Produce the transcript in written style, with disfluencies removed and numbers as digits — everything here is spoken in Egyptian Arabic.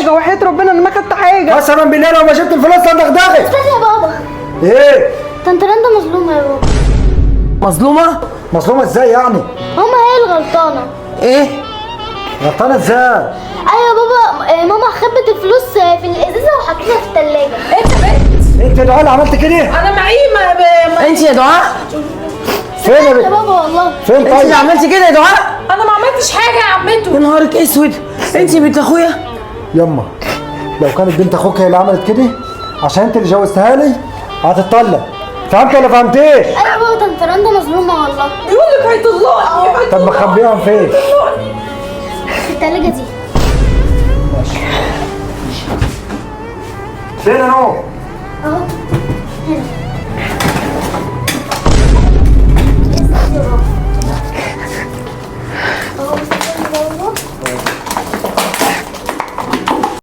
حاجة، وحياة ربنا انا ما خدت حاجة. قسما بالله لو ما جبت الفلوس هدغدغك. استنى يا بابا. ايه؟ طنط رندا مظلومة يا بابا. مظلومة؟ مظلومة ازاي يعني؟ ماما هي الغلطانه. ايه؟ غلطانة ازاي؟ ايوه يا بابا، ماما خبت الفلوس في الازازه وحطيتها في الثلاجة. انت بنت. انت يا دعاء اللي عملت كده؟ انا معي ما انت يا دعاء؟ فين يا يا بنت؟ بابا والله. فين انت اللي طيب؟ عملتي كده يا دعاء؟ انا ما عملتش حاجة يا عمته. يا نهارك اسود، انت بنت اخويا؟ يما لو كانت بنت اخوك هي اللي عملت كده عشان انت اللي جوزتها لي هتتطلق. فهمت ولا فهمتيش؟ ايوه يا بابا، طنط رندا مظلومة والله. بيقول لك هيطلقني. طب مخبيهم فين؟ في الثلاجة دي. فين يا نور؟